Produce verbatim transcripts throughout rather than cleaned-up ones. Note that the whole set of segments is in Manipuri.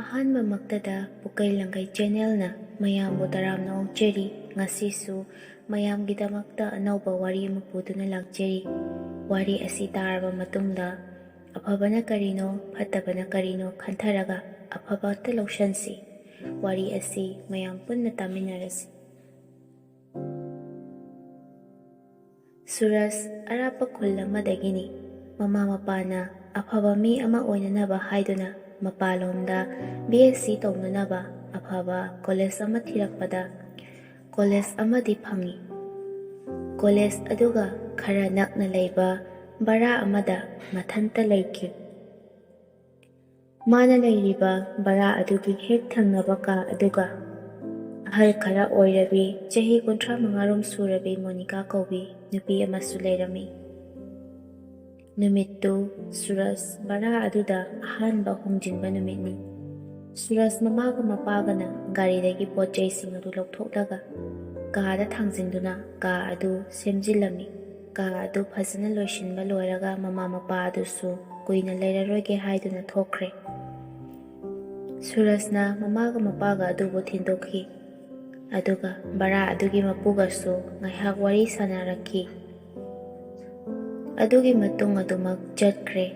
ꯑꯍꯥꯟꯕꯃꯛꯇꯗ ꯄꯨꯀꯩ ꯂꯪꯒꯩ ꯆꯦꯅꯦꯜꯅ ꯃꯌꯥꯝꯕꯨ ꯇꯔꯥꯝꯅ ꯑꯣꯛꯆꯔꯤ꯫ ꯉꯁꯤꯁꯨ ꯃꯌꯥꯝꯒꯤꯗꯃꯛꯇ ꯑꯅꯧꯕ ꯋꯥꯔꯤ ꯑꯃ ꯄꯨꯗꯨꯅ ꯂꯥꯛꯆꯔꯤ꯫ ꯋꯥꯔꯤ ꯑꯁꯤ ꯇꯥꯔꯕ ꯃꯇꯨꯡꯗ ꯑꯐꯕꯅ ꯀꯔꯤꯅꯣ, ꯐꯠꯇꯕꯅ ꯀꯔꯤꯅꯣ ꯈꯟꯊꯔꯒ ꯑꯐꯕꯇ ꯂꯧꯁꯟꯁꯤ꯫ ꯋꯥꯔꯤ ꯑꯁꯤ ꯃꯌꯥꯝ ꯄꯨꯟꯅ ꯇꯥꯃꯤꯟꯅꯔꯁꯤ꯫ ꯁꯨꯔꯖ ꯑꯔꯥꯞꯄ ꯈꯨꯜ ꯑꯃꯗꯒꯤꯅꯤ꯫ ꯃꯃꯥ ꯃꯄꯥꯅ ꯑꯐꯕ ꯃꯤ ꯑꯃ ꯑꯣꯏꯅꯅꯕ ꯍꯥꯏꯗꯨꯅ ꯃꯄꯥꯟꯂꯣꯝꯗ ꯕꯤ ꯑꯦꯁ ꯁꯤ ꯇꯧꯅꯅꯕ ꯑꯐꯕ ꯀꯣꯂꯦꯖ ꯑꯃ ꯊꯤꯔꯛꯄꯗ ꯀꯣꯂꯦꯖ ꯑꯃꯗꯤ ꯐꯪꯏ꯫ ꯀꯣꯂꯦꯖ ꯑꯗꯨꯒ ꯈꯔ ꯅꯛꯅ ꯂꯩꯕ ꯚꯔꯥ ꯑꯃꯗ ꯃꯊꯟꯇ ꯂꯩꯈꯤ꯫ ꯃꯥꯅ ꯂꯩꯔꯤꯕ ꯚꯔꯥ ꯑꯗꯨꯒꯤ ꯍꯦꯛ ꯊꯪꯅꯕ ꯀꯥ ꯑꯗꯨꯒ ꯑꯍꯜ ꯈꯔ ꯑꯣꯏꯔꯕꯤ, ꯆꯍꯤ ꯀꯨꯟꯊ꯭ꯔꯥ ꯃꯉꯥꯔꯣꯝ ꯁꯨꯔꯕꯤ ꯃꯣꯅꯤꯀꯥ ꯀꯧꯕꯤ ꯅꯨꯄꯤ ꯑꯃꯁꯨ ꯂꯩꯔꯝꯃꯤ꯫ ꯅꯨꯃꯤꯠꯇꯨ ꯁꯨꯔꯖ ꯚꯔꯥ ꯑꯗꯨꯗ ꯑꯍꯥꯟꯕ ꯍꯣꯡꯖꯤꯟꯕ ꯅꯨꯃꯤꯠꯅꯤ꯫ ꯁꯨꯔꯖ ꯃꯃꯥꯒ ꯃꯄꯥꯒꯅ ꯒꯥꯔꯤꯗꯒꯤ ꯄꯣꯠ ꯆꯩꯁꯤꯡ ꯑꯗꯨ ꯂꯧꯊꯣꯛꯂꯒ ꯀꯥꯗ ꯊꯥꯡꯖꯤꯟꯗꯨꯅ ꯀꯥ ꯑꯗꯨ ꯁꯦꯝꯖꯤꯜꯂꯝꯃꯤ꯫ ꯀꯥ ꯑꯗꯨ ꯐꯖꯅ ꯂꯣꯏꯁꯤꯟꯕ ꯂꯣꯏꯔꯒ ꯃꯃꯥ ꯃꯄꯥ ꯑꯗꯨꯁꯨ ꯀꯨꯏꯅ ꯂꯩꯔꯔꯣꯏꯒꯦ ꯍꯥꯏꯗꯨꯅ ꯊꯣꯛꯈ꯭ꯔꯦ꯫ ꯁꯨꯔꯖꯅ ꯃꯃꯥꯒ ꯃꯄꯥꯒ ꯑꯗꯨꯕꯨ ꯊꯤꯟꯗꯣꯛꯈꯤ꯫ ꯑꯗꯨꯒ ꯚꯔꯥ ꯑꯗꯨꯒꯤ ꯃꯄꯨꯒꯁꯨ ꯉꯥꯏꯍꯥꯛ ꯋꯥꯔꯤ ꯁꯥꯟꯅꯔꯛꯈꯤ꯫ ꯑꯗꯨꯒꯤ ꯃꯇꯨꯡ ꯑꯗꯨꯃꯛ ꯆꯠꯈ꯭ꯔꯦ꯫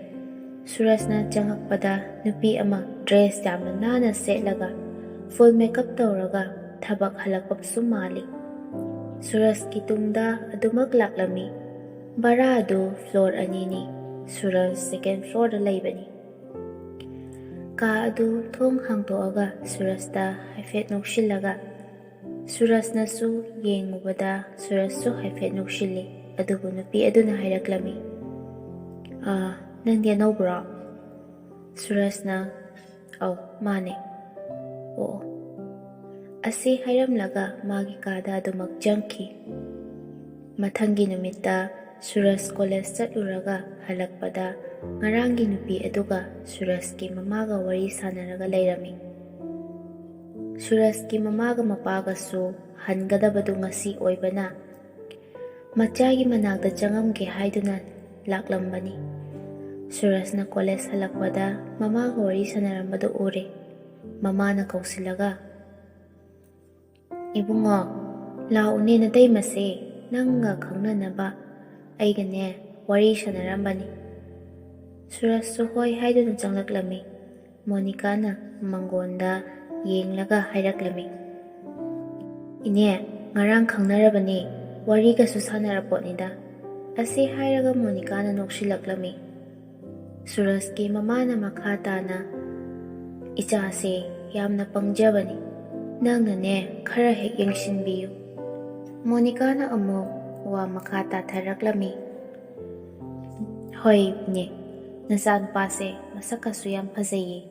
ꯁꯨꯔꯖꯅ ꯆꯪꯉꯛꯄꯗ ꯅꯨꯄꯤ ꯑꯃ ꯗ꯭ꯔꯦꯁ ꯌꯥꯝꯅ ꯅꯥꯟꯅ ꯁꯦꯠꯂꯒ, ꯐꯨꯜ ꯃꯦꯀꯞ ꯇꯧꯔꯒ ꯊꯕꯛ ꯍꯜꯂꯛꯄꯁꯨ ꯃꯥꯜꯂꯤ꯫ ꯁꯨꯔꯖꯀꯤ ꯇꯨꯡꯗ ꯑꯗꯨꯃꯛ ꯂꯥꯛꯂꯝꯃꯤ꯫ ꯚꯔꯥ ꯑꯗꯨ ꯐ꯭ꯂꯣꯔ ꯑꯅꯤꯅꯤ꯫ ꯁꯨꯔꯖ ꯁꯦꯀꯦꯟ ꯐ꯭ꯂꯣꯔꯗ ꯂꯩꯕꯅꯤ꯫ ꯀꯥ ꯑꯗꯨ ꯊꯣꯡ ꯍꯥꯡꯗꯣꯛꯑꯒ ꯁꯨꯔꯖꯇ ꯍꯥꯏꯐꯦꯠ ꯅꯣꯛꯁꯤꯜꯂꯒ, ꯁꯨꯔꯖꯅꯁꯨ ꯌꯦꯡꯉꯨꯕꯗ ꯁꯨꯔꯖꯁꯨ ꯍꯥꯏꯐꯦꯠ ꯅꯣꯛꯁꯤꯜꯂꯤ꯫ ꯑꯗꯨꯕꯨ ꯅꯨꯄꯤ ꯑꯗꯨꯅ ꯍꯥꯏꯔꯛꯂꯝꯃꯤ, "ꯑꯥ, ꯅꯪꯗꯤ ꯑꯅꯧꯕꯔꯣ?" ꯁꯨꯔꯖꯅ, "ꯑꯧ, ꯃꯥꯅꯦ꯫" "ꯑꯣ, ꯑꯣ꯫" ꯑꯁꯤ ꯍꯥꯏꯔꯝꯂꯒ ꯃꯥꯒꯤ ꯀꯥꯗ ꯑꯗꯨꯃꯛ ꯆꯪꯈꯤ꯫ ꯃꯊꯪꯒꯤ ꯅꯨꯃꯤꯠꯇ ꯁꯨꯔꯖ ꯀꯣꯂꯦꯖ ꯆꯠꯂꯨꯔꯒ ꯍꯜꯂꯛꯄꯗ ꯉꯔꯥꯡꯒꯤ ꯅꯨꯄꯤ ꯑꯗꯨꯒ ꯁꯨꯔꯖꯀꯤ ꯃꯃꯥꯒ ꯋꯥꯔꯤ ꯁꯥꯟꯅꯔꯒ ꯂꯩꯔꯝꯃꯤ꯫ ꯁꯨꯔꯖꯀꯤ ꯃꯃꯥꯒ ꯃꯄꯥꯒꯁꯨ ꯍꯟꯒꯗꯕꯗꯨ ꯉꯁꯤ ꯑꯣꯏꯕꯅ ꯃꯆꯥꯒꯤ ꯃꯅꯥꯛꯇ ꯆꯪꯉꯝꯒꯦ ꯍꯥꯏꯗꯨꯅ ꯂꯥꯛꯂꯝꯕꯅꯤ꯫ ꯁꯨꯔꯖꯅ ꯀꯣꯂꯦꯖ ꯍꯜꯂꯛꯄꯗ ꯃꯃꯥꯒ ꯋꯥꯔꯤ ꯁꯥꯟꯅꯔꯝꯕꯗꯨ ꯎꯔꯦ꯫ ꯃꯃꯥꯅ ꯀꯧꯁꯤꯜꯂꯒ, "ꯏꯕꯨꯡꯉꯣ, ꯂꯥꯛꯎꯅꯦ ꯅꯇꯩꯃꯁꯦ, ꯅꯪꯒ ꯈꯪꯅꯅꯕ ꯑꯩꯒꯅꯦ ꯋꯥꯔꯤ ꯁꯥꯟꯅꯔꯝꯕꯅꯤ꯫" ꯁꯨꯔꯖꯁꯨ ꯍꯣꯏ ꯍꯥꯏꯗꯨꯅ ꯆꯪꯂꯛꯂꯝꯃꯤ꯫ ꯃꯣꯅꯤꯀꯥꯅ ꯃꯪꯒꯣꯟꯗ ꯌꯦꯡꯂꯒ ꯍꯥꯏꯔꯛꯂꯝꯃꯤ, "ꯏꯅꯦ, ꯉꯔꯥꯡ ꯈꯪꯅꯔꯕꯅꯤ, ꯋꯥꯔꯤꯒꯁꯨ ꯁꯥꯟꯅꯔꯄꯣꯠꯅꯤꯗ꯫" ꯑꯁꯤ ꯍꯥꯏꯔꯒ ꯃꯣꯅꯤꯀꯥꯅ ꯅꯣꯛꯁꯤꯜꯂꯛꯂꯝꯃꯤ꯫ ꯁꯨꯔꯖꯀꯤ ꯃꯃꯥꯅ ꯃꯈꯥ ꯇꯥꯅ, "ꯏꯆꯥꯁꯦ ꯌꯥꯝꯅ ꯄꯪꯖꯕꯅꯤ, ꯅꯪꯅꯅꯦ ꯈꯔ ꯍꯦꯛ ꯌꯦꯡꯁꯤꯟꯕꯤꯌꯨ꯫" ꯃꯣꯅꯤꯀꯥꯅ ꯑꯃꯨꯛ ꯋꯥ ꯃꯈꯥ ꯇꯥꯊꯔꯛꯂꯝꯃꯤ, "ꯍꯣꯏꯅꯦ, ꯅꯆꯥꯅꯨꯄꯥꯁꯦ ꯃꯁꯛꯀꯁꯨ ꯌꯥꯝ ꯐꯖꯩꯌꯦ꯫"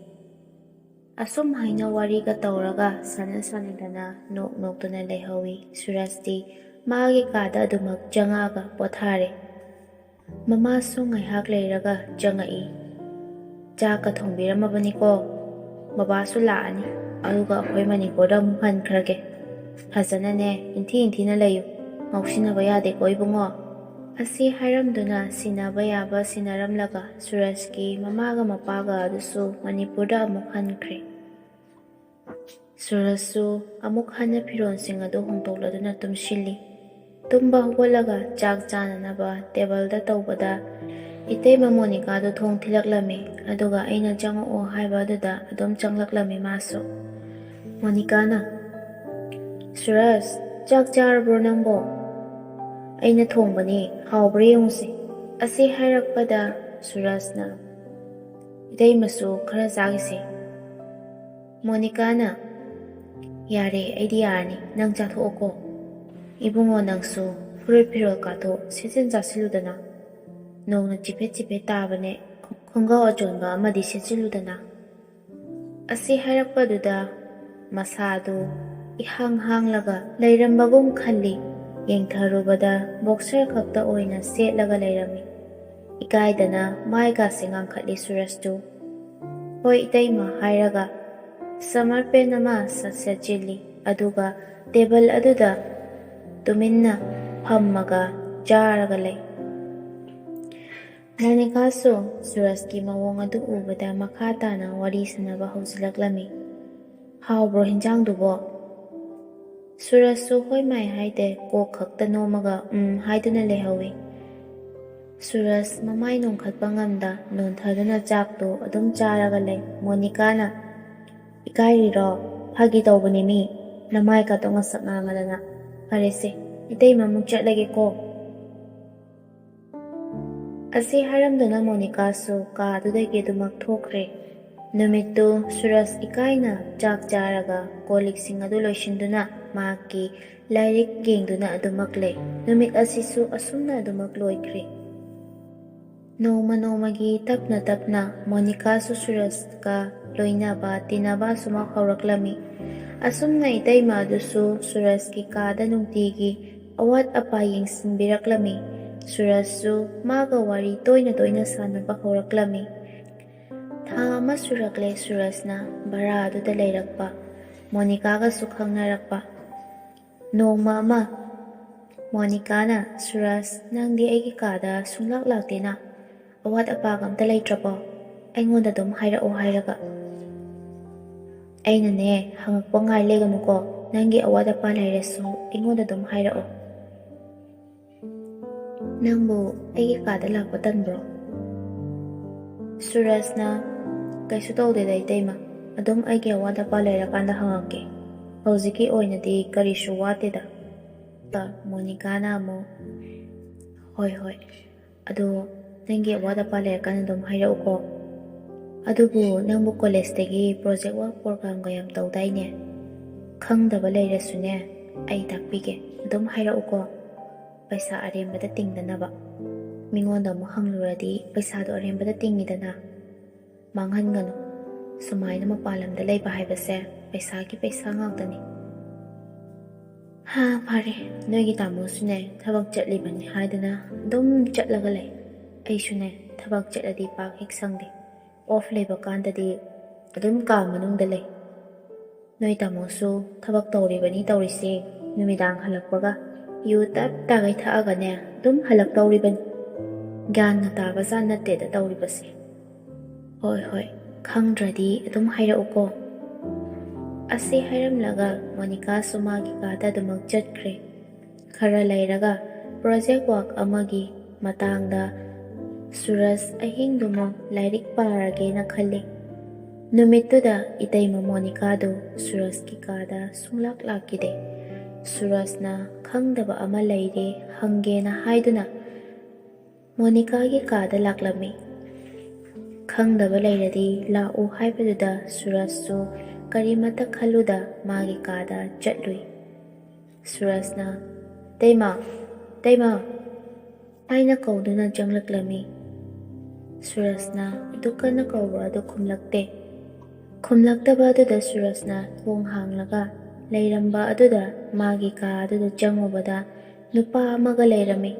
ꯑꯁꯨꯝ ꯍꯥꯏꯅ ꯋꯥꯔꯤꯒ ꯇꯧꯔꯒ ꯁꯥꯟꯅ ꯁꯥꯟꯅꯗꯅ ꯅꯣꯛ ꯅꯣꯛꯇꯨꯅ ꯂꯩꯍꯧꯏ꯫ ꯁꯨꯔꯖꯇꯤ ꯃꯥꯒꯤ ꯀꯥꯗ ꯑꯗꯨꯃꯛ ꯆꯪꯉꯛꯑꯒ ꯄꯣꯊꯥꯔꯦ꯫ ꯃꯃꯥꯁꯨ ꯉꯥꯏꯍꯥꯛ ꯂꯩꯔꯒ ꯆꯪꯉꯛꯏ꯫ "ꯆꯥꯛꯀ ꯊꯣꯡꯕꯤꯔꯝꯃꯕꯅꯤꯀꯣ? ꯕꯕꯥꯁꯨ ꯂꯥꯛꯑꯅꯤ, ꯑꯗꯨꯒ ꯑꯩꯈꯣꯏ ꯃꯅꯤꯄꯨꯔꯗ ꯑꯃꯨꯛ ꯍꯟꯈ꯭ꯔꯒꯦ꯫ ꯐꯖꯅꯅꯦ, ꯏꯟꯊꯤ ꯏꯟꯊꯤꯅ ꯂꯩꯌꯨ꯫ ꯉꯥꯎꯁꯤꯟꯅꯕ ꯌꯥꯗꯦꯀꯣ ꯏꯕꯨꯡꯉꯣ?" ꯑꯁꯤ ꯍꯥꯏꯔꯝꯗꯨꯅ ꯁꯤꯟꯅꯕ ꯌꯥꯕ ꯁꯤꯟꯅꯔꯝꯂꯒ ꯁꯨꯔꯖꯀꯤ ꯃꯃꯥꯒ ꯃꯄꯥꯒ ꯑꯗꯨꯁꯨ ꯃꯅꯤꯄꯨꯔꯗ ꯑꯃꯨꯛ ꯍꯟꯈ꯭ꯔꯦ꯫ ꯁꯨꯔꯖꯁꯨ ꯑꯃꯨꯛ ꯍꯟꯅ ꯐꯤꯔꯣꯜꯁꯤꯡ ꯑꯗꯨ ꯍꯣꯡꯗꯣꯛꯂꯗꯨꯅ ꯇꯨꯝꯁꯤꯜꯂꯤ꯫ ꯇꯨꯝꯕ ꯍꯧꯒꯠꯂꯒ ꯆꯥꯛ ꯆꯥꯅꯅꯕ ꯇꯦꯕꯜꯗ ꯇꯧꯕꯗ ꯏꯇꯩꯃ ꯃꯣꯅꯤꯀꯥꯗꯨ ꯊꯣꯡ ꯊꯤꯜꯂꯛꯂꯝꯃꯤ꯫ ꯑꯗꯨꯒ ꯑꯩꯅ ꯆꯪꯉꯛꯑꯣ ꯍꯥꯏꯕ ꯑꯗꯨꯗ ꯑꯗꯨꯝ ꯆꯪꯂꯛꯂꯝꯃꯤ ꯃꯥꯁꯨ꯫ ꯃꯣꯅꯤꯀꯥꯅ, "ꯁꯨꯔꯖ, ꯆꯥꯛ ꯆꯥꯔꯕ꯭ꯔꯣ ꯅꯪꯕꯣ? ꯑꯩꯅ ꯊꯣꯡꯕꯅꯦ, ꯍꯥꯎꯕ꯭ꯔꯥ ꯌꯦꯡꯉꯨꯁꯦ꯫" ꯑꯁꯤ ꯍꯥꯏꯔꯛꯄꯗ ꯁꯨꯔꯖꯅ, "ꯏꯇꯩꯃꯁꯨ ꯈꯔ ꯆꯥꯈꯤꯁꯦ꯫" ꯃꯣꯅꯤꯀꯥꯅ, "ꯌꯥꯔꯦ, ꯑꯩꯗꯤ ꯌꯥꯔꯅꯤ, ꯅꯪ ꯆꯥꯊꯣꯛꯑꯣꯀꯣ꯫ ꯏꯕꯨꯡꯉꯣ, ꯅꯪꯁꯨ ꯐꯨꯔꯤꯠ ꯐꯤꯔꯣꯜ ꯀꯥꯊꯣꯛ ꯁꯦꯠꯆꯤꯟ ꯆꯥꯁꯤꯜꯂꯨꯗꯅ꯫ ꯅꯣꯡꯅ ꯆꯤꯐꯦꯠ ꯆꯤꯐꯦꯠ ꯇꯥꯕꯅꯦ, ꯈꯣꯡꯒ꯭ꯔꯥꯎ ꯑꯆꯣꯟꯕ ꯑꯃꯗꯤ ꯁꯦꯠꯆꯤꯜꯂꯨꯗꯅ꯫" ꯑꯁꯤ ꯍꯥꯏꯔꯛꯄꯗꯨꯗ ꯃꯁꯥꯗꯨ ꯏꯍꯥꯡ ꯍꯥꯡꯂꯒ ꯂꯩꯔꯝꯕꯒꯨꯝ ꯈꯜꯂꯤ꯫ ꯌꯦꯡꯊꯔꯨꯕꯗ ꯕꯣꯛꯁꯔ ꯈꯛꯇ ꯑꯣꯏꯅ ꯁꯦꯠꯂꯒ ꯂꯩꯔꯝꯃꯤ꯫ ꯏꯀꯥꯏꯗꯅ ꯃꯥꯏꯒꯥꯁꯦ ꯉꯥꯡꯈꯠꯂꯤ ꯁꯨꯔꯖꯇꯨ꯫ "ꯍꯣꯏ ꯏꯇꯩꯃ" ꯍꯥꯏꯔꯒ ꯁꯝꯃꯔ ꯄꯦꯟ ꯑꯃ ꯁꯠ ꯁꯦꯠꯆꯤꯜꯂꯤ꯫ ꯑꯗꯨꯒ ꯇꯦꯕꯜ ꯑꯗꯨꯗ ꯇꯨꯃꯤꯟꯅ ꯐꯝꯃꯒ ꯆꯥꯔꯒ ꯂꯩ꯫ ꯃꯣꯅꯤꯀꯥꯁꯨ ꯁꯨꯔꯖꯀꯤ ꯃꯑꯣꯡ ꯑꯗꯨ ꯎꯕꯗ ꯃꯈꯥ ꯇꯥꯅ ꯋꯥꯔꯤ ꯁꯥꯟꯅꯕ ꯍꯧꯖꯤꯜꯂꯛꯂꯝꯃꯤ꯫ "ꯍꯥꯎꯕ꯭ꯔꯣ ꯍꯤꯟꯖꯥꯡꯗꯨꯕꯣ?" ꯁꯨꯔꯖꯁꯨ ꯍꯣꯏ ꯃꯥꯏ ꯍꯥꯏꯗꯦ, ꯀꯣꯛ ꯈꯛꯇ ꯅꯣꯝꯃꯒ "ꯎꯝ" ꯍꯥꯏꯗꯨꯅ ꯂꯩꯍꯧꯏ꯫ ꯁꯨꯔꯖ ꯃꯃꯥꯏ ꯅꯣꯡꯈꯠꯄ ꯉꯝꯗ ꯅꯣꯟꯊꯗꯨꯅ ꯆꯥꯛꯇꯨ ꯑꯗꯨꯝ ꯆꯥꯔꯒ ꯂꯩ꯫ ꯃꯣꯅꯤꯀꯥꯅ, "ꯏꯀꯥꯏꯔꯤꯔꯣ? ꯐꯥꯒꯤ ꯇꯧꯕꯅꯤ ꯃꯤ, ꯅꯃꯥꯏ ꯀꯥꯇꯣ ꯉꯁꯛ ꯉꯥꯡꯉꯗꯅ꯫ ꯐꯔꯦꯁꯦ, ꯏꯇꯩꯃ ꯑꯃꯨꯛ ꯆꯠꯂꯒꯦꯀꯣ"꯫ ꯑꯁꯤ ꯍꯥꯏꯔꯝꯗꯨꯅ ꯃꯣꯅꯤꯀꯥꯁꯨ ꯀꯥꯗꯨꯗꯒꯤ ꯑꯗꯨꯃꯛ ꯊꯣꯛꯈ꯭ꯔꯦ꯫ ꯅꯨꯃꯤꯠꯇꯨ ꯁꯨꯔꯖ ꯏꯀꯥꯏꯅ ꯆꯥꯛ ꯆꯥꯔꯒ ꯀꯣꯜ ꯂꯤꯛꯁꯤꯡ ꯑꯗꯨ ꯂꯣꯏꯁꯤꯟꯗꯨꯅ ꯃꯍꯥꯛꯀꯤ ꯂꯥꯏꯔꯤꯛ ꯌꯦꯡꯗꯨꯅ ꯑꯗꯨꯃꯛ ꯂꯩ꯫ ꯅꯨꯃꯤꯠ ꯑꯁꯤꯁꯨ ꯑꯁꯨꯝꯅ ꯑꯗꯨꯃꯛ ꯂꯣꯏꯈ꯭ꯔꯦ꯫ ꯅꯣꯡꯃ ꯅꯣꯡꯃꯒꯤ ꯇꯞꯅ ꯇꯞꯅ ꯃꯣꯅꯤꯀꯥꯁꯨ ꯁꯨꯔꯖꯀ ꯂꯣꯏꯅꯕ ꯇꯤꯟꯅꯕ ꯑꯁꯨꯃꯛ ꯍꯧꯔꯛꯂꯝꯃꯤ꯫ ꯑꯁꯨꯝꯅ ꯏꯇꯩꯃ ꯑꯗꯨꯁꯨ ꯁꯨꯔꯖꯀꯤ ꯀꯥꯗ ꯅꯨꯡꯇꯤꯒꯤ ꯑꯋꯥꯠ ꯑꯄꯥ ꯌꯦꯡꯁꯤꯟꯕꯤꯔꯛꯂꯝꯃꯤ꯫ ꯁꯨꯔꯖꯁꯨ ꯃꯥꯒ ꯋꯥꯔꯤ ꯇꯣꯏꯅ ꯇꯣꯏꯅ ꯁꯥꯟꯅꯕ ꯍꯧꯔꯛꯂꯝꯃꯤ꯫ ꯊꯥ ꯑꯃ ꯁꯨꯔꯛꯂꯦ ꯁꯨꯔꯖꯅ ꯚꯔꯥ ꯑꯗꯨꯗ ꯂꯩꯔꯛꯄ, ꯃꯣꯅꯤꯀꯥꯒꯁꯨ ꯈꯪꯅꯔꯛꯄ꯫ ꯅꯣꯡꯃ ꯑꯃ ꯃꯣꯅꯤꯀꯥꯅ, "ꯁꯨꯔꯖ, ꯅꯪꯗꯤ ꯑꯩꯒꯤ ꯀꯥꯗ ꯁꯨꯡꯂꯥꯛ ꯂꯥꯛꯇꯦꯅ, ꯑꯋꯥꯠ ꯑꯄꯥꯒ ꯑꯝꯇ ꯂꯩꯇ꯭ꯔꯕꯣ? ꯑꯩꯉꯣꯟꯗ ꯑꯗꯨꯝ ꯍꯥꯏꯔꯛꯑꯣ" ꯍꯥꯏꯔꯒ꯫ ꯑꯩꯅꯅꯦ, ꯍꯪꯉꯛꯄ ꯉꯥꯏ ꯂꯩꯒꯅꯨꯀꯣ, ꯅꯪꯒꯤ ꯑꯋꯥꯠ ꯑꯄꯥ ꯂꯩꯔꯁꯨ ꯑꯩꯉꯣꯟꯗ ꯑꯗꯨꯝ ꯍꯥꯏꯔꯛꯑꯣ꯫ "ꯅꯪꯕꯨ ꯑꯩꯒꯤ ꯀꯥꯗ ꯂꯥꯛꯄ ꯇꯟꯕ꯭ꯔꯣ?" ꯁꯨꯔꯖꯅ, "ꯀꯩꯁꯨ ꯇꯧꯗꯦꯗ ꯏꯇꯩꯃ, ꯑꯗꯨꯝ ꯑꯩꯒꯤ ꯑꯋꯥꯠ ꯑꯄꯥ ꯂꯩꯔꯀꯥꯟꯗ ꯍꯪꯉꯛꯀꯦ, ꯍꯧꯖꯤꯛꯀꯤ ꯑꯣꯏꯅꯗꯤ ꯀꯔꯤꯁꯨ ꯋꯥꯠꯇꯦꯗ"꯫ ꯃꯣꯅꯤꯀꯥꯅ ꯑꯃꯨꯛ, "ꯍꯣꯏ ꯍꯣꯏ, ꯑꯗꯣ ꯅꯪꯒꯤ ꯑꯋꯥꯠ ꯑꯄꯥ ꯂꯩꯔꯀꯥꯟꯗ ꯑꯗꯨꯝ ꯍꯥꯏꯔꯛꯎꯀꯣ꯫ ꯑꯗꯨꯕꯨ ꯅꯪꯕꯨ ꯀꯣꯂꯦꯖꯇꯒꯤ ꯄ꯭ꯔꯣꯖꯦꯛ ꯋꯥꯔꯛ ꯄ꯭ꯔꯣꯒ꯭ꯔꯥꯝꯒ ꯌꯥꯝ ꯇꯧꯗꯥꯏꯅꯦ? ꯈꯪꯗꯕ ꯂꯩꯔꯁꯨꯅꯦ, ꯑꯩ ꯇꯥꯛꯄꯤꯒꯦ, ꯑꯗꯨꯝ ꯍꯥꯏꯔꯛꯎꯀꯣ꯫ ꯄꯩꯁꯥ ꯑꯔꯦꯝꯕꯗ ꯇꯤꯡꯗꯅꯕ꯫ ꯃꯤꯉꯣꯟꯗ ꯑꯃꯨꯛ ꯍꯪꯂꯨꯔꯗꯤ ꯄꯩꯁꯥꯗꯣ ꯑꯔꯦꯝꯕꯗ ꯇꯤꯡꯉꯤꯗꯅ꯫ ꯃꯥꯡꯍꯟꯒꯅꯨ꯫ ꯁꯨꯃꯥꯏꯅ ꯃꯄꯥꯟ ꯂꯝꯗ ꯂꯩꯕ ꯍꯥꯏꯕꯁꯦ ꯄꯩꯁꯥꯒꯤ ꯄꯩꯁꯥ ꯉꯥꯛꯇꯅꯤ"꯫ "ꯍꯥ, ꯐꯔꯦ, ꯅꯣꯏꯒꯤ ꯇꯥꯃꯣꯁꯨꯅꯦ ꯊꯕꯛ ꯆꯠꯂꯤꯕꯅꯤ ꯍꯥꯏꯗꯅ ꯑꯗꯨꯝ ꯆꯠꯂꯒ ꯂꯩ꯫ ꯑꯩꯁꯨꯅꯦ ꯊꯕꯛ ꯆꯠꯂꯗꯤ ꯄꯥꯛ ꯍꯦꯛ ꯁꯪꯗꯦ꯫ ꯑꯣꯐ ꯂꯩꯕ ꯀꯥꯟꯗꯗꯤ ꯑꯗꯨꯝ ꯀꯥ ꯃꯅꯨꯡꯗ ꯂꯩ꯫ ꯅꯣꯏ ꯇꯥꯃꯣꯁꯨ ꯊꯕꯛ ꯇꯧꯔꯤꯕꯅꯤ ꯇꯧꯔꯤꯁꯦ, ꯅꯨꯃꯤꯗꯥꯡ ꯍꯜꯂꯛꯄꯒ ꯌꯨ ꯇꯞ ꯇꯥꯒꯩ ꯊꯛꯑꯒꯅꯦ ꯑꯗꯨꯝ ꯍꯜꯂꯛꯇꯧꯔꯤꯕꯅꯤ꯫ ꯒ꯭ꯌꯥꯟꯒ ꯇꯥꯕꯖꯥꯠ ꯅꯠꯇꯦꯗ ꯇꯧꯔꯤꯕꯁꯦ"꯫ "ꯍꯣꯏ ꯍꯣꯏ, ꯈꯪꯗ꯭ꯔꯗꯤ ꯑꯗꯨꯝ ꯍꯥꯏꯔꯛꯎꯀꯣ"꯫ ꯑꯁꯤ ꯍꯥꯏꯔꯝꯂꯒ ꯃꯣꯅꯤꯀꯥꯁꯨ ꯃꯥꯒꯤ ꯀꯥꯗ ꯑꯗꯨꯃꯛ ꯆꯠꯈ꯭ꯔꯦ꯫ ꯈꯔ ꯂꯩꯔꯒ ꯄ꯭ꯔꯣꯖꯦꯛ ꯋꯥꯔꯛ ꯑꯃꯒꯤ ꯃꯇꯥꯡꯗ ꯁꯨꯔꯖ ꯑꯍꯤꯡꯗꯨꯃ ꯂꯥꯏꯔꯤꯛ ꯄꯥꯔꯒꯦꯅ ꯈꯜꯂꯤ꯫ ꯅꯨꯃꯤꯠꯇꯨꯗ ꯏꯇꯩꯃ ꯃꯣꯅꯤꯀꯥꯗꯨ ꯁꯨꯔꯖꯀꯤ ꯀꯥꯗ ꯁꯨꯡꯂꯥꯛ ꯂꯥꯛꯈꯤꯗꯦ꯫ ꯁꯨꯔꯖꯅ ꯈꯪꯗꯕ ꯑꯃ ꯂꯩꯔꯦ ꯍꯪꯒꯦꯅ ꯍꯥꯏꯗꯨꯅ ꯃꯣꯅꯤꯀꯥꯒꯤ ꯀꯥꯗ ꯂꯥꯛꯂꯝꯃꯤ꯫ ꯈꯪꯗꯕ ꯂꯩꯔꯗꯤ ꯂꯥꯛꯎ ꯍꯥꯏꯕꯗꯨꯗ ꯁꯨꯔꯖꯁꯨ ꯀꯔꯤꯃꯠꯇ ꯈꯜꯂꯨꯗ ꯃꯥꯒꯤ ꯀꯥꯗ ꯆꯠꯂꯨꯏ꯫ ꯁꯨꯔꯖꯅ, "ꯇꯩꯃ, ꯇꯩꯃ" ꯍꯥꯏꯅ ꯀꯧꯗꯨꯅ ꯆꯪꯂꯛꯂꯝꯃꯤ꯫ ꯁꯨꯔꯖꯅ ꯑꯗꯨ ꯀꯟꯅ ꯀꯧꯕ ꯑꯗꯨ ꯈꯨꯝꯂꯛꯇꯦ꯫ ꯈꯨꯝꯂꯛꯇꯕ ꯑꯗꯨꯗ ꯁꯨꯔꯖꯅ ꯊꯣꯡ ꯍꯥꯡꯂꯒ ꯂꯩꯔꯝꯕ ꯑꯗꯨꯗ ꯃꯥꯒꯤ ꯀꯥ ꯑꯗꯨꯗ ꯆꯪꯉꯨꯕꯗ ꯅꯨꯄꯥ ꯑꯃꯒ ꯂꯩꯔꯝꯃꯤ꯫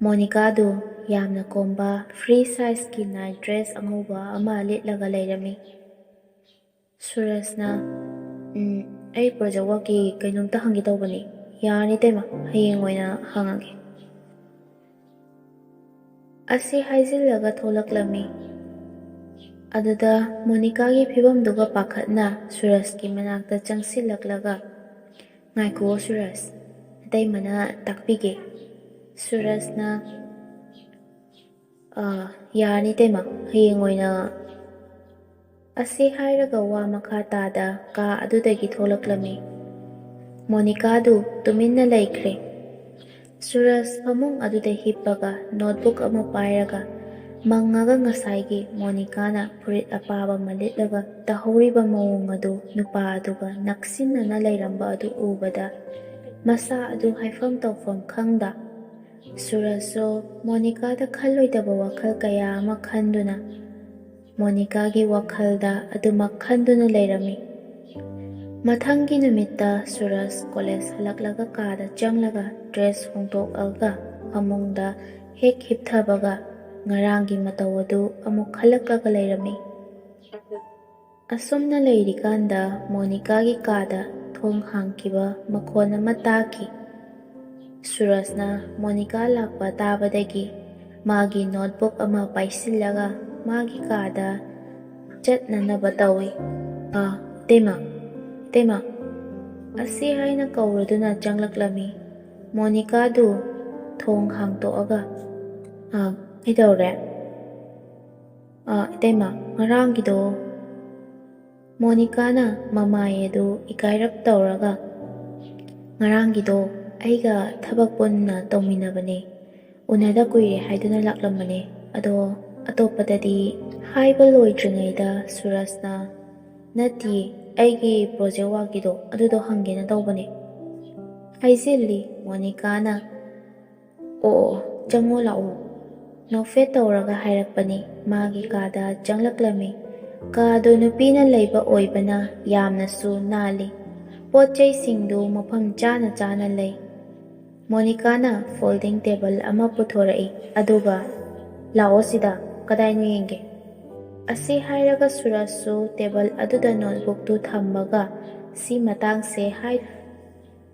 ꯃꯣꯅꯤꯀꯥꯗꯨ ꯌꯥꯝꯅ ꯀꯣꯝꯕ free sizeꯀꯤ night dress ꯑꯉꯧꯕ ꯑꯃ ꯂꯤꯠꯂꯒ ꯂꯩꯔꯝꯃꯤ꯫ ꯁꯨꯔꯖꯅ, "ꯎꯝ, ꯑꯩ ꯄ꯭ꯔꯣꯖꯦꯛ ꯋꯥꯔꯛꯀꯤ ꯀꯩꯅꯣꯝꯇ ꯍꯪꯒꯦ ꯇꯧꯕꯅꯤ꯫ ꯌꯥꯔꯅꯤ ꯇꯩꯃ, ꯍꯌꯦꯡ ꯑꯣꯏꯅ ꯍꯪꯉꯒꯦ" ꯑꯁꯤ ꯍꯥꯏꯖꯤꯜꯂꯒ ꯊꯣꯛꯂꯛꯂꯝꯃꯤ꯫ ꯑꯗꯨꯗ ꯃꯣꯅꯤꯀꯥꯒꯤ ꯐꯤꯕꯝꯗꯨꯒ ꯄꯥꯈꯠꯅ ꯁꯨꯔꯖꯀꯤ ꯃꯅꯥꯛꯇ ꯆꯪꯁꯤꯜꯂꯛꯂꯒ, "ꯉꯥꯏꯈꯨꯑꯣ ꯁꯨꯔꯖ, ꯑꯇꯩꯃꯅ ꯇꯥꯛꯄꯤꯒꯦ"꯫ ꯁꯨꯔꯖꯅ, "ꯑꯥ, ꯌꯥꯔꯅꯤ ꯇꯩꯃ, ꯍꯌꯦꯡ ꯑꯣꯏꯅ" ꯑꯁꯤ ꯍꯥꯏꯔꯒ ꯋꯥ ꯃꯈꯥ ꯇꯥꯗ ꯀꯥ ꯑꯗꯨꯗꯒꯤ ꯊꯣꯛꯂꯛꯂꯝꯃꯤ꯫ ꯃꯣꯅꯤꯀꯥꯗꯨ ꯇꯨꯃꯤꯟꯅ ꯂꯩꯈ꯭ꯔꯦ꯫ ꯁꯨꯔꯖ ꯐꯃꯨꯡ ꯑꯗꯨꯗ ꯍꯤꯞꯄꯒ notebook ꯑꯃ ꯄꯥꯏꯔꯒ ꯃꯪꯉꯒ ꯉꯁꯥꯏꯒꯤ ꯃꯣꯅꯤꯀꯥꯅ ꯐꯨꯔꯤꯠ ꯑꯄꯥꯕ ꯑꯃ ꯂꯤꯠꯂꯒ ꯇꯧꯍꯧꯔꯤꯕ ꯃꯑꯣꯡ ꯑꯗꯨ ꯅꯨꯄꯥ ꯑꯗꯨꯒ ꯅꯛꯁꯤꯟꯅꯅ ꯂꯩꯔꯝꯕ ꯑꯗꯨ ꯎꯕꯗ ꯃꯁꯥ ꯑꯗꯨ ꯍꯥꯏꯐꯝ ꯇꯧꯐꯝ ꯈꯪꯗ ꯁꯨꯔꯖꯁꯨ ꯃꯣꯅꯤꯀꯥꯗ ꯈꯜꯂꯣꯏꯗꯕ ꯋꯥꯈꯜ ꯀꯌꯥ ꯑꯃ ꯈꯟꯗꯨꯅ ꯃꯣꯅꯤꯀꯥꯒꯤ ꯋꯥꯈꯜꯗ ꯑꯗꯨꯃꯛ ꯈꯟꯗꯨꯅ ꯂꯩꯔꯝꯃꯤ꯫ ꯃꯊꯪꯒꯤ ꯅꯨꯃꯤꯠꯇ ꯁꯨꯔꯖ ꯀꯣꯂꯦꯖ ꯍꯜꯂꯛꯂꯒ ꯀꯥꯗ ꯆꯪꯂꯒ dress ꯍꯣꯡꯗꯣꯛꯑꯒ ꯐꯃꯨꯡꯗ ꯍꯦꯛ ꯍꯤꯞꯊꯕꯒ ꯉꯔꯥꯡꯒꯤ ꯃꯇꯧ ꯑꯗꯨ ꯑꯃꯨꯛ ꯈꯜꯂꯛꯂꯒ ꯂꯩꯔꯝꯃꯤ꯫ ꯑꯁꯨꯝꯅ ꯂꯩꯔꯤꯀꯥꯟꯗ ꯃꯣꯅꯤꯀꯥꯒꯤ ꯀꯥꯗ ꯊꯣꯡ ꯍꯥꯡꯈꯤꯕ ꯃꯈꯣꯟ ꯑꯃ ꯇꯥꯈꯤ꯫ ꯁꯨꯔꯖꯅ ꯃꯣꯅꯤꯀꯥ ꯂꯥꯛꯄ ꯇꯥꯕꯗꯒꯤ ꯃꯥꯒꯤ notebook ꯑꯃ ꯄꯥꯏꯁꯤꯜꯂꯒ ꯃꯥꯒꯤ ꯀꯥꯗ ꯆꯠꯅꯅꯕ ꯇꯧꯏ꯫ "ꯑꯥ, ꯏꯇꯩꯃ, "ꯏꯇꯩꯃ," ꯑꯁꯤ ꯍꯥꯏꯅ ꯀꯧꯔꯗꯨꯅ ꯆꯪꯂꯛꯂꯝꯃꯤ꯫ ꯃꯣꯅꯤꯀꯥꯗꯨ ꯊꯣꯡ ꯍꯥꯡꯇꯣꯛꯑꯒ, "ꯑꯥ, ꯀꯩꯗꯧꯔꯦ?" "ꯑꯥ, ꯏꯇꯩꯃ, ꯉꯔꯥꯡꯒꯤꯗꯣ," ꯃꯣꯅꯤꯀꯥꯅ ꯃꯃꯥꯏ ꯑꯗꯨ ꯏꯀꯥꯏꯔꯞ ꯇꯧꯔꯒ, "ꯉꯔꯥꯡꯒꯤꯗꯣ ꯑꯩꯒ ꯊꯕꯛ ꯄꯨꯟꯅ ꯇꯧꯃꯤꯟꯅꯕꯅꯦ, ꯎꯅꯗ ꯀꯨꯏꯔꯦ ꯍꯥꯏꯗꯨꯅ ꯂꯥꯛꯂꯝꯕꯅꯦ꯫ ꯑꯗꯣ ꯑꯇꯣꯞꯄꯗꯗꯤ" ꯍꯥꯏꯕ ꯂꯣꯏꯗ꯭ꯔꯤꯉꯩꯗ ꯁꯨꯔꯖꯅ, "ꯅꯠꯇꯤꯌꯦ, ꯑꯩꯒꯤ project workꯀꯤꯗꯣ ꯑꯗꯨꯗꯣ ꯍꯪꯒꯦꯅ ꯇꯧꯕꯅꯦ" ꯍꯥꯏꯖꯤꯜꯂꯤ ꯃꯣꯅꯤꯀꯥꯅ꯫ "ꯑꯣ, ꯑꯣ, ꯑꯣ, ꯆꯪꯉꯣ ꯂꯥꯛꯑꯣ," ꯅꯣꯛꯐꯦꯠ ꯇꯧꯔꯒ ꯍꯥꯏꯔꯛꯄꯅꯤ꯫ ꯃꯥꯒꯤ ꯀꯥꯗ ꯆꯪꯂꯛꯂꯝꯃꯤ꯫ ꯀꯥꯗꯨ ꯅꯨꯄꯤꯅ ꯂꯩꯕ ꯑꯣꯏꯕꯅ ꯌꯥꯝꯅꯁꯨ ꯅꯥꯜꯂꯤ꯫ ꯄꯣꯠ ꯆꯩꯁꯤꯡꯗꯨ ꯃꯐꯝ ꯆꯥꯅ ꯆꯥꯅ ꯂꯩ꯫ ꯃꯣꯅꯤꯀꯥꯅ folding table ꯑꯃ ꯄꯨꯊꯣꯔꯛꯏ, ꯑꯗꯨꯒ, "ꯂꯥꯛꯑꯣ ꯁꯤꯗ, ꯀꯗꯥꯏꯅꯣ ꯌꯦꯡꯒꯦ" ꯑꯁꯤ ꯍꯥꯏꯔꯒ ꯁꯨꯔꯖꯁꯨ table ꯑꯗꯨꯗ notebookꯇꯨ ꯊꯝꯃꯒ ꯁꯤ ꯃꯇꯥꯡꯁꯦ ꯍꯥꯏ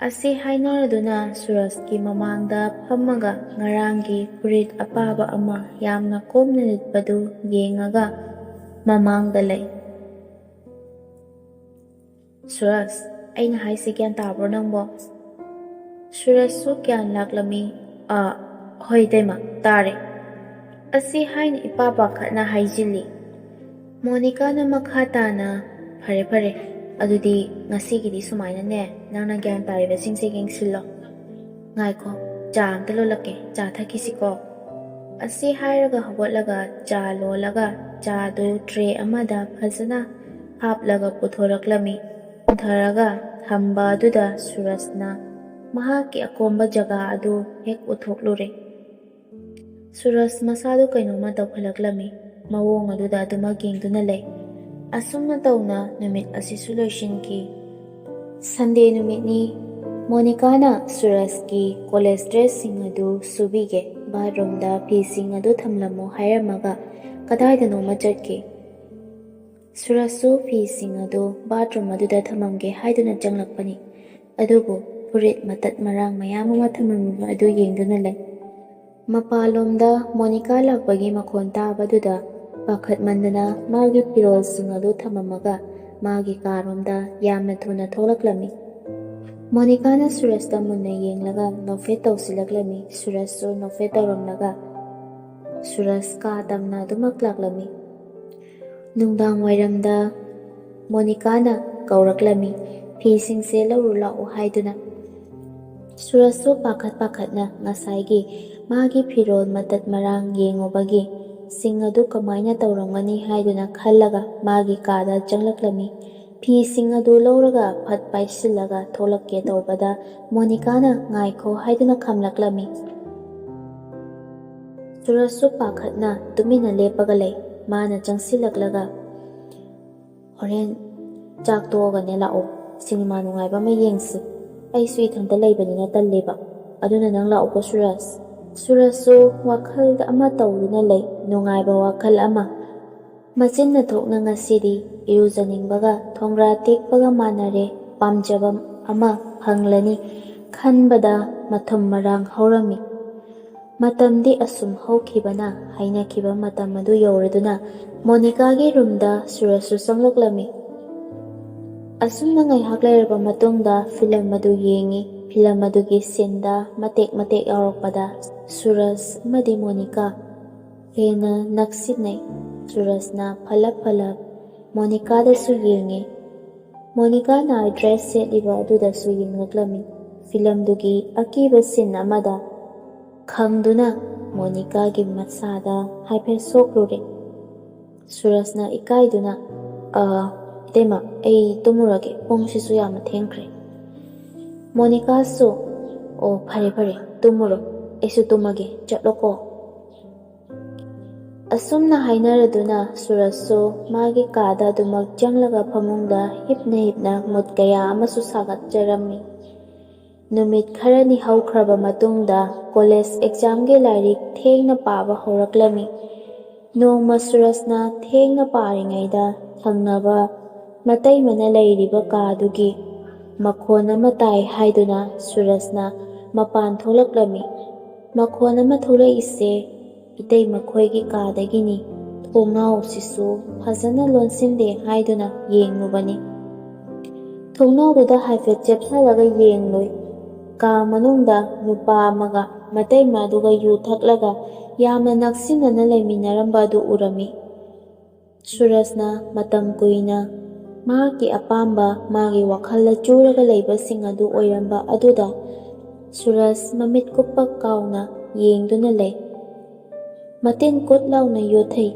ꯑꯁꯤ ꯍꯥꯏꯅꯔꯗꯨꯅ ꯁꯨꯔꯖꯀꯤ ꯃꯃꯥꯡꯗ ꯐꯝꯃꯒ ꯉꯔꯥꯡꯒꯤ ꯐꯨꯔꯤꯠ ꯑꯄꯥꯕ ꯑꯃ ꯌꯥꯝꯅ ꯀꯣꯝꯅ ꯂꯤꯠꯄꯗꯨ ꯌꯦꯡꯉꯒ ꯃꯃꯥꯡꯗ ꯂꯩ꯫ "ꯁꯨꯔꯖ, ꯑꯩꯅ ꯍꯥꯏꯁꯤ ꯒ꯭ꯌꯥꯟ ꯇꯥꯕ꯭ꯔꯣ ꯅꯪꯕꯣ?" ꯁꯨꯔꯖꯁꯨ ꯒ꯭ꯌꯥꯟ ꯂꯥꯛꯂꯝꯃꯤ꯫ "ꯑꯥ, ꯍꯣꯏ ꯏꯇꯩꯃ, ꯇꯥꯔꯦ" ꯑꯁꯤ ꯍꯥꯏꯅ ꯏꯄꯥ ꯄꯥꯈꯠꯅ ꯍꯥꯏꯖꯤꯜꯂꯤ꯫ ꯃꯣꯅꯤꯀꯥꯅ ꯃꯈꯥ ꯇꯥꯅ, "ꯐꯔꯦ, ꯐꯔꯦ, ꯑꯗꯨꯗꯤ ꯉꯁꯤꯒꯤꯗꯤ ꯁꯨꯃꯥꯏꯅꯅꯦ, ꯅꯪꯅ ꯒ꯭ꯌꯥꯟ ꯇꯥꯔꯤꯕꯁꯤꯡꯁꯦ ꯌꯦꯡꯁꯤꯜꯂꯣ꯫ ꯉꯥꯏꯈꯣ, ꯆꯥ ꯑꯝꯇ ꯂꯣꯜꯂꯛꯀꯦ, ꯆꯥ ꯊꯛꯈꯤꯁꯤꯀꯣ" ꯑꯁꯤ ꯍꯥꯏꯔꯒ ꯍꯧꯒꯠꯂꯒ ꯆꯥ ꯂꯣꯜꯂꯒ ꯆꯥꯗꯨ tray ꯑꯃꯗ ꯐꯖꯅ ꯍꯥꯞꯂꯒ ꯄꯨꯊꯣꯔꯛꯂꯝꯃꯤ꯫ ꯄꯨꯊꯔꯒ ꯊꯝꯕ ꯑꯗꯨꯗ ꯁꯨꯔꯖꯅ ꯃꯍꯥꯛꯀꯤ ꯑꯀꯣꯝꯕ ꯖꯒꯥ ꯑꯗꯨ ꯍꯦꯛ ꯎꯊꯣꯛꯂꯨꯔꯦ꯫ ꯁꯨꯔꯖ ꯃꯁꯥꯗꯨ ꯀꯩꯅꯣꯝꯃ ꯇꯧꯈꯠꯂꯛꯂꯝꯃꯤ꯫ ꯃꯑꯣꯡ ꯑꯗꯨꯗ ꯑꯗꯨꯃꯛ ꯌꯦꯡꯗꯨꯅ ꯂꯩ꯫ ꯑꯁꯨꯝꯅ ꯇꯧꯅ ꯅꯨꯃꯤꯠ ꯑꯁꯤꯁꯨ ꯂꯣꯏꯁꯤꯟꯈꯤ꯫ Sunday ꯅꯨꯃꯤꯠꯅꯤ꯫ ꯃꯣꯅꯤꯀꯥꯅ ꯁꯨꯔꯖꯀꯤ college dressꯁꯤꯡ ꯑꯗꯨ ꯁꯨꯕꯤꯒꯦ, bathroomꯗ ꯐꯤꯁꯤꯡ ꯑꯗꯨ ꯊꯝꯂꯝꯃꯨ ꯍꯥꯏꯔꯝꯃꯒ ꯀꯗꯥꯏꯗꯅꯣꯃ ꯆꯠꯈꯤ꯫ ꯁꯨꯔꯖꯁꯨ ꯐꯤꯁꯤꯡ ꯑꯗꯨ bathroom ꯑꯗꯨꯗ ꯊꯝꯃꯝꯒꯦ ꯍꯥꯏꯗꯨꯅ ꯆꯪꯂꯛꯄꯅꯤ꯫ ꯑꯗꯨꯕꯨ ꯐꯨꯔꯤꯠ ꯃꯇꯠ ꯃꯔꯥꯡ ꯃꯌꯥꯝ ꯑꯃ ꯊꯝꯂꯝꯕ ꯑꯗꯨ ꯌꯦꯡꯗꯨꯅ ꯂꯩ꯫ ꯃꯄꯥꯟꯂꯣꯝꯗ ꯃꯣꯅꯤꯀꯥ ꯂꯥꯛꯄꯒꯤ ꯃꯈꯣꯟ ꯇꯥꯕꯗꯨꯗ ꯄꯥꯈꯠꯃꯟꯗꯅ ꯃꯥꯒꯤ ꯐꯤꯔꯣꯜꯁꯤꯡ ꯑꯗꯨ ꯊꯝꯃꯝꯃꯒ ꯃꯥꯒꯤ ꯀꯥꯔꯣꯝꯗ ꯌꯥꯝꯅ ꯊꯨꯅ ꯊꯣꯛꯂꯛꯂꯝꯃꯤ꯫ ꯃꯣꯅꯤꯀꯥꯅ ꯁꯨꯔꯖꯇ ꯃꯨꯟꯅ ꯌꯦꯡꯂꯒ ꯅꯣꯛꯐꯦꯠ ꯇꯧꯁꯤꯜꯂꯛꯂꯝꯃꯤ꯫ ꯁꯨꯔꯖꯁꯨ ꯅꯣꯛꯐꯦꯠ ꯇꯧꯔꯝꯂꯒ ꯁꯨꯔꯖ ꯀꯥ ꯇꯝꯅ ꯑꯗꯨꯃꯛ ꯂꯥꯛꯂꯝꯃꯤ꯫ ꯅꯨꯡꯗꯥꯡ ꯋꯥꯏꯔꯝꯗ ꯃꯣꯅꯤꯀꯥꯅ ꯀꯧꯔꯛꯂꯝꯃꯤ, "ꯐꯤꯁꯤꯡꯁꯦ ꯂꯧꯔꯨ ꯂꯥꯛꯎ" ꯍꯥꯏꯗꯨꯅ꯫ ꯁꯨꯔꯖꯁꯨ ꯄꯥꯈꯠ ꯄꯥꯈꯠꯅ ꯉꯁꯥꯏꯒꯤ ꯃꯥꯒꯤ ꯐꯤꯔꯣꯜ ꯃꯇꯠ ꯃꯔꯥꯡ ꯌꯦꯡꯉꯨꯕꯒꯤ ꯁꯤꯡ ꯑꯗꯨ ꯀꯃꯥꯏꯅ ꯇꯧꯔꯝꯒꯅꯤ ꯍꯥꯏꯗꯨꯅ ꯈꯜꯂꯒ ꯃꯥꯒꯤ ꯀꯥꯗ ꯆꯪꯂꯛꯂꯝꯃꯤ꯫ ꯐꯤꯁꯤꯡ ꯑꯗꯨ ꯂꯧꯔꯒ ꯐꯠ ꯄꯥꯏꯁꯤꯜꯂꯒ ꯊꯣꯛꯂꯛꯀꯦ ꯇꯧꯕꯗ ꯃꯣꯅꯤꯀꯥꯅ "ꯉꯥꯏꯈꯣ" ꯍꯥꯏꯗꯨꯅ ꯈꯥꯝꯂꯛꯂꯝꯃꯤ꯫ ꯁꯨꯔꯖꯁꯨ ꯄꯥꯈꯠꯅ ꯇꯨꯃꯤꯟꯅ ꯂꯦꯞꯄꯒ ꯂꯩ꯫ ꯃꯥꯅ ꯆꯪꯁꯤꯜꯂꯛꯂꯒ, "ꯍꯣꯔꯦꯟ ꯆꯥꯛ ꯇꯣꯛꯑꯒꯅꯦ ꯂꯥꯛꯑꯣ, ꯁꯤꯅꯦꯃꯥ ꯅꯨꯡꯉꯥꯏꯕ ꯑꯃ ꯌꯦꯡꯁꯤ꯫ ꯑꯩꯁꯨ ꯏꯊꯟꯇ ꯂꯩꯕꯅꯤꯅ ꯇꯜꯂꯦꯕ꯫ ꯑꯗꯨꯅ ꯅꯪ ꯂꯥꯛꯎꯀꯣ ꯁꯨꯔꯖ꯫" ꯁꯨꯔꯖꯁꯨ ꯋꯥꯈꯜꯗ ꯑꯃ ꯇꯧꯗꯨꯅ ꯂꯩ, ꯅꯨꯡꯉꯥꯏꯕ ꯋꯥꯈꯜ ꯑꯃ꯫ ꯃꯆꯤꯟꯅ ꯊꯣꯛꯅ ꯉꯁꯤꯗꯤ ꯏꯔꯨꯖꯅꯤꯡꯕꯒ ꯊꯣꯡꯒ꯭ꯔꯥ ꯇꯦꯛꯄꯒ ꯃꯥꯟꯅꯔꯦ, ꯄꯥꯝꯖꯕ ꯑꯃ ꯐꯪꯂꯅꯤ ꯈꯟꯕꯗ ꯃꯊꯨꯝ ꯃꯔꯥꯡ ꯍꯧꯔꯝꯃꯤ꯫ ꯃꯇꯝꯗꯤ ꯑꯁꯨꯝ ꯍꯧꯈꯤꯕꯅ ꯍꯩꯅꯈꯤꯕ ꯃꯇꯝ ꯑꯗꯨ ꯌꯧꯔꯗꯨꯅ ꯃꯣꯅꯤꯀꯥꯒꯤ ꯔꯨꯝꯗ ꯁꯨꯔꯖꯁꯨ ꯆꯪꯂꯛꯂꯝꯃꯤ꯫ ꯑꯁꯨꯝꯅ ꯉꯥꯏꯍꯥꯛ ꯂꯩꯔꯕ ꯃꯇꯨꯡꯗ ꯐꯤꯂꯝ ꯑꯗꯨ ꯌꯦꯡꯉꯤ꯫ ꯐꯤꯂꯝ ꯑꯗꯨꯒꯤ ꯁꯤꯟꯗ ꯃꯇꯦꯛ ꯃꯇꯦꯛ ꯌꯥꯎꯔꯛꯄꯗ ꯁꯨꯔꯖ ꯑꯃꯗꯤ ꯃꯣꯅꯤꯀꯥ ꯍꯦꯟꯅ ꯅꯛꯁꯤꯟꯅꯩ꯫ ꯁꯨꯔꯖꯅ ꯐꯂꯞ ꯐꯂꯞ ꯃꯣꯅꯤꯀꯥꯗꯁꯨ ꯌꯦꯡꯉꯤ꯫ ꯃꯣꯅꯤꯀꯥꯅ ꯗ꯭ꯔꯦꯁ ꯁꯦꯠꯂꯤꯕ ꯑꯗꯨꯗꯁꯨ ꯌꯦꯡꯂꯛꯂꯝꯃꯤ꯫ ꯐꯤꯂꯝꯗꯨꯒꯤ ꯑꯀꯤꯕ ꯁꯤꯟ ꯑꯃꯗ ꯈꯪꯗꯨꯅ ꯃꯣꯅꯤꯀꯥꯒꯤ ꯃꯁꯥꯗ ꯍꯥꯏꯐꯦꯠ ꯁꯣꯛꯂꯨꯔꯦ꯫ ꯁꯨꯔꯖꯅ ꯏꯀꯥꯏꯗꯨꯅ, "ꯑ, ꯏꯇꯩꯃ, ꯑꯩ ꯇꯨꯝꯃꯨꯔꯒꯦ, ꯄꯨꯡꯁꯤꯁꯨ ꯌꯥꯝꯅ ꯊꯦꯡꯈ꯭ꯔꯦ꯫" ꯃꯣꯅꯤꯀꯥꯁꯨ, "ꯑꯣ, ꯐꯔꯦ ꯐꯔꯦ, ꯇꯨꯝꯃꯨꯔꯣ, ꯑꯩꯁꯨ ꯇꯨꯝꯃꯒꯦ, ꯆꯠꯂꯣꯀꯣ꯫" ꯑꯁꯨꯝꯅ ꯍꯥꯏꯅꯔꯗꯨꯅ ꯁꯨꯔꯖꯁꯨ ꯃꯥꯒꯤ ꯀꯥꯗ ꯑꯗꯨꯃꯛ ꯆꯪꯂꯒ ꯐꯃꯨꯡꯗ ꯍꯤꯞꯅ ꯍꯤꯞꯅ ꯃꯨꯠ ꯀꯌꯥ ꯑꯃꯁꯨ ꯁꯥꯒꯠꯆꯔꯝꯃꯤ꯫ ꯅꯨꯃꯤꯠ ꯈꯔꯅꯤ ꯍꯧꯈ꯭ꯔꯕ ꯃꯇꯨꯡꯗ ꯀꯣꯂꯦꯖ ꯑꯦꯛꯖꯥꯝꯒꯤ ꯂꯥꯏꯔꯤꯛ ꯊꯦꯡꯅ ꯄꯥꯕ ꯍꯧꯔꯛꯂꯝꯃꯤ꯫ ꯅꯣꯡꯃ ꯁꯨꯔꯖꯅ ꯊꯦꯡꯅ ꯄꯥꯔꯤꯉꯩꯗ ꯊꯪꯅꯕ ꯃꯇꯩꯃꯅ ꯂꯩꯔꯤꯕ ꯀꯥꯗꯨꯒꯤ ꯃꯈꯣꯟ ꯑꯃ ꯇꯥꯏ ꯍꯥꯏꯗꯨꯅ ꯁꯨꯔꯖꯅ ꯃꯄꯥꯟ ꯊꯣꯛꯂꯛꯂꯝꯃꯤ꯫ ꯃꯈꯣꯟ ꯑꯃ ꯊꯣꯛꯂꯛꯏꯁꯦ ꯏꯇꯩ ꯃꯈꯣꯏꯒꯤ ꯀꯥꯗꯒꯤꯅꯤ꯫ ꯊꯣꯡꯅꯥꯎꯁꯤꯁꯨ ꯐꯖꯅ ꯂꯣꯟꯁꯤꯟꯗꯦ ꯍꯥꯏꯗꯨꯅ ꯌꯦꯡꯂꯨꯕꯅꯤ꯫ ꯊꯣꯡꯅꯥꯎꯗꯨꯗ ꯍꯥꯏꯐꯦꯠ ꯆꯦꯞꯊꯔꯒ ꯌꯦꯡꯂꯨꯏ꯫ ꯀꯥ ꯃꯅꯨꯡꯗ ꯅꯨꯄꯥ ꯑꯃꯒ ꯃꯇꯩꯃ ꯑꯗꯨꯒ ꯌꯨ ꯊꯛꯂꯒ ꯌꯥꯝꯅ ꯅꯛꯁꯤꯟꯅꯅ ꯂꯩꯃꯤꯟꯅꯔꯝꯕ ꯑꯗꯨ ꯎꯔꯝꯃꯤ꯫ ꯁꯨꯔꯖꯅ ꯃꯇꯝ ꯀꯨꯏꯅ ꯃꯍꯥꯛꯀꯤ ꯑꯄꯥꯝꯕ, ꯃꯥꯒꯤ ꯋꯥꯈꯜꯗ ꯆꯨꯔꯒ ꯂꯩꯕꯁꯤꯡ ꯑꯗꯨ ꯑꯣꯏꯔꯝꯕ ꯑꯗꯨꯗ ꯁꯨꯔꯖ ꯃꯃꯤꯠ ꯀꯨꯞꯄ ꯀꯥꯎꯅ ꯌꯦꯡꯗꯨꯅ ꯂꯩ꯫ ꯃꯇꯤꯟ ꯀꯨꯠ ꯂꯥꯎꯅ ꯌꯣꯠꯊꯩ꯫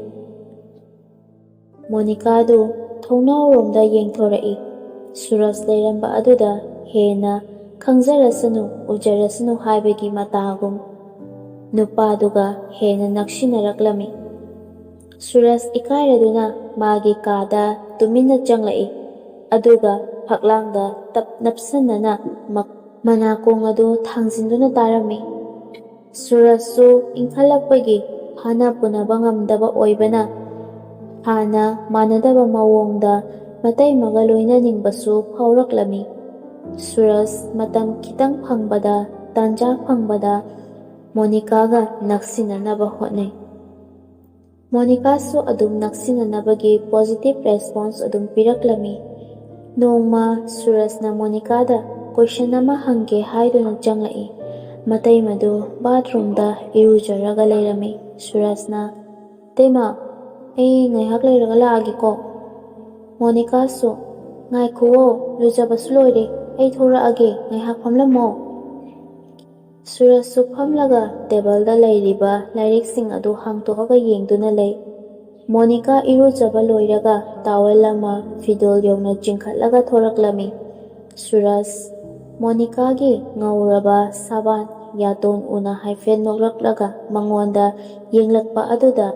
ꯃꯣꯅꯤꯀꯥꯗꯨ ꯊꯣꯡꯅꯥꯎꯔꯣꯝꯗ ꯌꯦꯡꯊꯣꯔꯛꯏ꯫ ꯁꯨꯔꯖ ꯂꯩꯔꯝꯕ ꯑꯗꯨꯗ ꯍꯦꯟꯅ ꯈꯪꯖꯔꯁꯅꯨ, ꯎꯖꯔꯁꯅꯨ ꯍꯥꯏꯕꯒꯤ ꯃꯇꯥꯒꯨꯝ ꯅꯨꯄꯥꯗꯨꯒ ꯍꯦꯟꯅ ꯅꯛꯁꯤꯟꯅꯔꯛꯂꯝꯃꯤ꯫ ꯁꯨꯔꯖ ꯏꯀꯥꯏꯔꯗꯨꯅ ꯃꯥꯒꯤ ꯀꯥꯗ ꯇꯨꯃꯤꯟꯅ ꯆꯪꯂꯛꯏ꯫ ꯑꯗꯨꯒ ꯐꯛꯂꯥꯡꯗ ꯇꯞ ꯅꯞꯁꯟꯅꯅ ꯃꯛ-, ꯃꯅꯥꯀꯣꯡ ꯑꯗꯨ ꯊꯥꯡꯖꯤꯟꯗꯨꯅ ꯇꯥꯔꯝꯃꯤ꯫ ꯁꯨꯔꯖꯁꯨ ꯏꯪꯈꯠꯂꯛꯄꯒꯤ ꯍꯥꯟꯅ ꯄꯨꯅꯕ ꯉꯝꯗꯕ ꯑꯣꯏꯕꯅ ꯍꯥꯟꯅ ꯃꯥꯟꯅꯗꯕ ꯃꯑꯣꯡꯗ ꯃꯇꯩꯃꯒ ꯂꯣꯏꯅꯅꯤꯡꯕꯁꯨ ꯐꯥꯎꯔꯛꯂꯝꯃꯤ꯫ ꯁꯨꯔꯖ ꯃꯇꯝ ꯈꯤꯇꯪ ꯐꯪꯕꯗ, ꯇꯥꯟꯖꯥ ꯐꯪꯕꯗ ꯃꯣꯅꯤꯀꯥꯒ ꯅꯛꯁꯤꯟꯅꯅꯕ ꯍꯣꯠꯅꯩ꯫ ꯃꯣꯅꯤꯀꯥꯁꯨ ꯑꯗꯨꯝ ꯅꯛꯁꯤꯟꯅꯅꯕꯒꯤ positive response ꯑꯗꯨꯝ ꯄꯤꯔꯛꯂꯝꯃꯤ꯫ ꯅꯣꯡꯃ ꯁꯨꯔꯖꯅ ꯃꯣꯅꯤꯀꯥꯗ question ꯑꯃ ꯍꯪꯒꯦ ꯍꯥꯏꯗꯨꯅ ꯆꯪꯂꯛꯏ꯫ ꯃꯇꯩꯃꯗꯨ bathroomꯗ ꯏꯔꯨꯖꯔꯒ ꯂꯩꯔꯝꯃꯤ꯫ ꯁꯨꯔꯖꯅ, "ꯇꯩꯃ, ꯑꯩ ꯉꯥꯏꯍꯥꯛ ꯂꯩꯔꯒ ꯂꯥꯛꯑꯒꯦꯀꯣ꯫" ꯃꯣꯅꯤꯀꯥꯁꯨ, "ꯉꯥꯏꯈꯨꯋꯣ, ꯂꯨꯖꯕꯁꯨ ꯂꯣꯏꯔꯦ, ꯑꯩ ꯊꯣꯔꯛꯑꯒꯦ, ꯉꯥꯏꯍꯥꯛ ꯐꯝꯂꯝꯃꯣ꯫" ꯁꯨꯔꯖꯁꯨ ꯐꯝꯂꯒ ꯇꯦꯕꯜꯗ ꯂꯩꯔꯤꯕ ꯂꯥꯏꯔꯤꯛꯁꯤꯡ ꯑꯗꯨ ꯍꯥꯡꯗꯣꯛꯑꯒ ꯌꯦꯡꯗꯨꯅ ꯂꯩ꯫ ꯃꯣꯅꯤꯀꯥ ꯏꯔꯨꯖꯕ ꯂꯣꯏꯔꯒ towel ꯑꯃ ꯐꯤꯗꯣꯜ ꯌꯧꯅ ꯆꯤꯡꯈꯠꯂꯒ ꯊꯣꯔꯛꯂꯝꯃꯤ꯫ ꯁꯨꯔꯖ, ꯃꯣꯅꯤꯀꯥꯒꯤ ꯉꯧꯔꯕ ꯁꯥꯕꯥꯟ ꯌꯥꯇꯣꯟ ꯎꯅ ꯍꯥꯏꯐꯦꯠ ꯅꯣꯛꯂꯛꯂꯒ ꯃꯉꯣꯟꯗ ꯌꯦꯡꯂꯛꯄ ꯑꯗꯨꯗ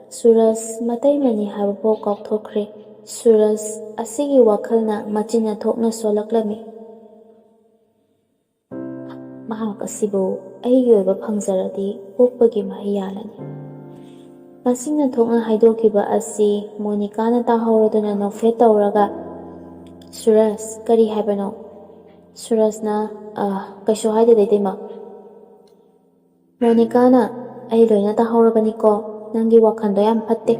ꯁꯨꯔꯖ ꯃꯇꯩꯃꯅꯤ ꯍꯥꯏꯕꯐꯥꯎ ꯀꯥꯎꯊꯣꯛꯈ꯭ꯔꯦ꯫ ꯁꯨꯔꯖ ꯑꯁꯤꯒꯤ ꯋꯥꯈꯜꯅ ꯃꯆꯤꯟꯅ ꯊꯣꯛꯅ ꯁꯣꯜꯂꯛꯂꯝꯃꯤ꯫ "ꯃꯍꯥꯛ ꯑꯁꯤꯕꯨ ꯑꯩꯒꯤ ꯑꯣꯏꯕ ꯐꯪꯖꯔꯗꯤ ꯄꯣꯛꯄꯒꯤ ꯃꯍꯩ ꯌꯥꯜꯂꯅꯤ꯫" ꯃꯁꯤꯡꯅ ꯊꯣꯛꯅ ꯍꯥꯏꯗꯣꯛꯈꯤꯕ ꯑꯁꯤ ꯃꯣꯅꯤꯀꯥꯅ ꯇꯥꯍꯧꯔꯗꯨꯅ ꯅꯣꯛꯐꯦꯠ ꯇꯧꯔꯒ, "ꯁꯨꯔꯖ, ꯀꯔꯤ ꯍꯥꯏꯕꯅꯣ?" ꯁꯨꯔꯖꯅ, "ꯑ, ꯀꯩꯁꯨ ꯍꯥꯏꯗꯦꯗ, ꯏꯇꯩꯃ꯫" ꯃꯣꯅꯤꯀꯥꯅ, "ꯑꯩ ꯂꯣꯏꯅ ꯇꯥꯍꯧꯔꯕꯅꯤꯀꯣ꯫" ꯅꯪꯒꯤ ꯋꯥꯈꯜꯗꯣ ꯌꯥꯝ ꯐꯠꯇꯦ꯫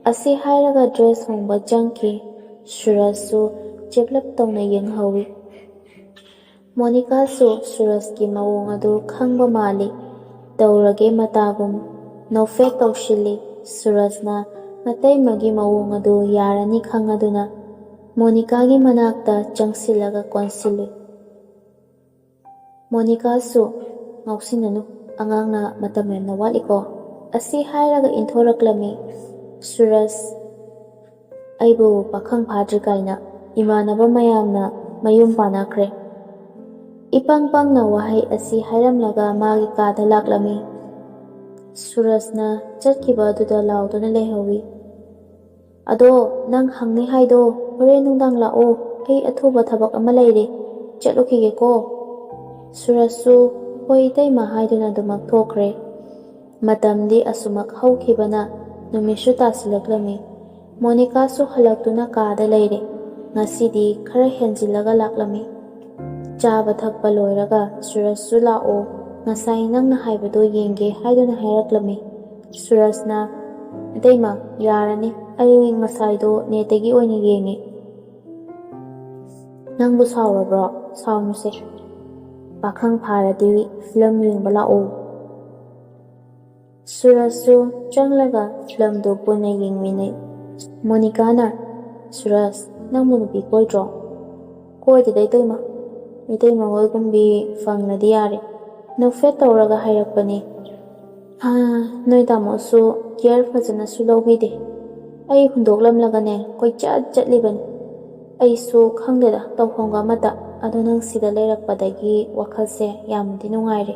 ꯑꯁꯤ ꯍꯥꯏꯔꯒ ꯗ꯭ꯔꯦꯁ ꯍꯣꯡꯕ ꯆꯪꯈꯤ꯫ ꯁꯨꯔꯖꯁꯨ ꯆꯦꯞꯂꯞ ꯇꯧꯅ ꯌꯦꯡꯍꯧꯏ꯫ ꯃꯣꯅꯤꯀꯥꯁꯨ ꯁꯨꯔꯖꯀꯤ ꯃꯑꯣꯡ ꯑꯗꯨ ꯈꯪꯕ ꯃꯥꯜꯂꯤ꯫ ꯇꯧꯔꯒꯦ ꯃꯇꯥꯒꯨꯝ ꯅꯣꯛꯐꯦꯠ ꯇꯧꯁꯤꯜꯂꯤ꯫ ꯁꯨꯔꯖꯅ ꯃꯇꯩꯃꯒꯤ ꯃꯑꯣꯡ ꯑꯗꯨ ꯌꯥꯔꯅꯤ ꯈꯪꯂꯗꯨꯅ ꯃꯣꯅꯤꯀꯥꯒꯤ ꯃꯅꯥꯛꯇ ꯆꯪꯁꯤꯜꯂꯒ ꯀꯣꯟꯁꯤꯜꯂꯤ꯫ ꯃꯣꯅꯤꯀꯥꯁꯨ, "ꯉꯥꯎꯁꯤꯟꯅꯅꯨ, ꯑꯉꯥꯡꯅ ꯃꯇꯝ ꯌꯥꯝꯅ ꯋꯥꯠꯂꯤꯀꯣ꯫" ꯑꯁꯤ ꯍꯥꯏꯔꯒ ꯏꯟꯊꯣꯔꯛꯂꯝꯃꯤ꯫ ꯁꯨꯔꯖ, "ꯑꯩꯕꯨ ꯄꯥꯈꯪ ꯐꯥꯗ꯭ꯔꯤ ꯀꯥꯏꯅ ꯏꯃꯥꯟꯅꯕ ꯃꯌꯥꯝꯅ ꯃꯌꯨꯝ ꯄꯥꯟꯅꯈ꯭ꯔꯦ꯫" ꯏꯄꯪ ꯄꯪꯅ ꯋꯥꯍꯩ ꯑꯁꯤ ꯍꯥꯏꯔꯝꯂꯒ ꯃꯥꯒꯤ ꯀꯥꯗ ꯂꯥꯛꯂꯝꯃꯤ꯫ ꯁꯨꯔꯖꯅ ꯆꯠꯈꯤꯕ ꯑꯗꯨꯗ ꯂꯥꯎꯗꯨꯅ ꯂꯩꯍꯧꯏ꯫ "ꯑꯗꯣ ꯅꯪ ꯍꯪꯅꯤ ꯍꯥꯏꯗꯣ ꯍꯣꯔꯦꯟ ꯅꯨꯡꯗꯥꯡ ꯂꯥꯛꯑꯣ, ꯑꯩ ꯑꯊꯨꯕ ꯊꯕꯛ ꯑꯃ ꯂꯩꯔꯦ, ꯆꯠꯂꯨꯈꯤꯒꯦꯀꯣ꯫" ꯁꯨꯔꯖꯁꯨ "ꯍꯣꯏ ꯏꯇꯩꯃ" ꯍꯥꯏꯗꯨꯅ ꯑꯗꯨꯃꯛ ꯊꯣꯛꯈ꯭ꯔꯦ꯫ ꯃꯇꯝꯗꯤ ꯑꯁꯨꯃꯛ ꯍꯧꯈꯤꯕꯅ ꯅꯨꯃꯤꯠꯁꯨ ꯇꯥꯁꯤꯜꯂꯛꯂꯝꯃꯤ꯫ ꯃꯣꯅꯤꯀꯥꯁꯨ ꯍꯜꯂꯛꯇꯨꯅ ꯀꯥꯗ ꯂꯩꯔꯦ꯫ ꯉꯁꯤꯗꯤ ꯈꯔ ꯍꯦꯟꯖꯤꯜꯂꯒ ꯂꯥꯛꯂꯝꯃꯤ꯫ ꯆꯥꯕ ꯊꯛꯄ ꯂꯣꯏꯔꯒ ꯁꯨꯔꯖꯁꯨ "ꯂꯥꯛꯑꯣ, ꯉꯁꯥꯏ ꯅꯪꯅ ꯍꯥꯏꯕꯗꯣ ꯌꯦꯡꯒꯦ" ꯍꯥꯏꯗꯨꯅ ꯍꯥꯏꯔꯛꯂꯝꯃꯤ꯫ ꯁꯨꯔꯖꯅ, "ꯏꯇꯩꯃ, ꯌꯥꯔꯅꯤ, ꯑꯩ ꯉꯁꯥꯏꯗꯣ ꯅꯦꯠꯇꯒꯤ ꯑꯣꯏꯅ ꯌꯦꯡꯉꯦ꯫" "ꯅꯪꯕꯨ ꯁꯥꯎꯔꯕ꯭ꯔꯣ? ꯁꯥꯎꯅꯨꯁꯦ꯫ ꯄꯥꯈꯪ ꯐꯥꯔꯗꯤ ꯐꯤꯂꯝ ꯌꯦꯡꯕ ꯂꯥꯛꯑꯣ꯫" ꯁꯨꯔꯖꯁꯨ ꯆꯪꯂꯒ ꯐꯤꯂꯝꯗꯨ ꯄꯨꯟꯅ ꯌꯦꯡꯃꯤꯟꯅꯩ꯫ ꯃꯣꯅꯤꯀꯥꯅ, "ꯁꯨꯔꯖ, ꯅꯪꯕꯨ ꯅꯨꯄꯤ ꯀꯣꯏꯗ꯭ꯔꯣ?" "ꯀꯣꯏꯗꯦꯗ ꯏꯇꯩꯃ, ꯏꯇꯩꯃ ꯍꯣꯏꯒꯨꯝꯕꯤ ꯐꯪꯂꯗꯤ ꯌꯥꯔꯦ꯫" ꯅꯣꯛꯐꯦꯠ ꯇꯧꯔꯒ ꯍꯥꯏꯔꯛꯄꯅꯤ꯫ "ꯍꯥ, ꯅꯣꯏ ꯇꯥꯃꯣꯁꯨ ꯀꯤꯌꯔ ꯐꯖꯅꯁꯨ ꯂꯧꯕꯤꯗꯦ꯫ ꯑꯩ ꯍꯨꯟꯗꯣꯛꯂꯝꯂꯒꯅꯦ ꯀꯣꯏꯆꯠ ꯆꯠꯂꯤꯕꯅꯤ꯫ ꯑꯩꯁꯨ ꯈꯪꯗꯦꯗ ꯇꯧꯐꯝꯒ ꯑꯃꯠꯇ꯫ ꯑꯗꯣ ꯅꯪ ꯁꯤꯗ ꯂꯩꯔꯛꯄꯗꯒꯤ ꯋꯥꯈꯜꯁꯦ ꯌꯥꯝꯅꯗꯤ ꯅꯨꯡꯉꯥꯏꯔꯦ꯫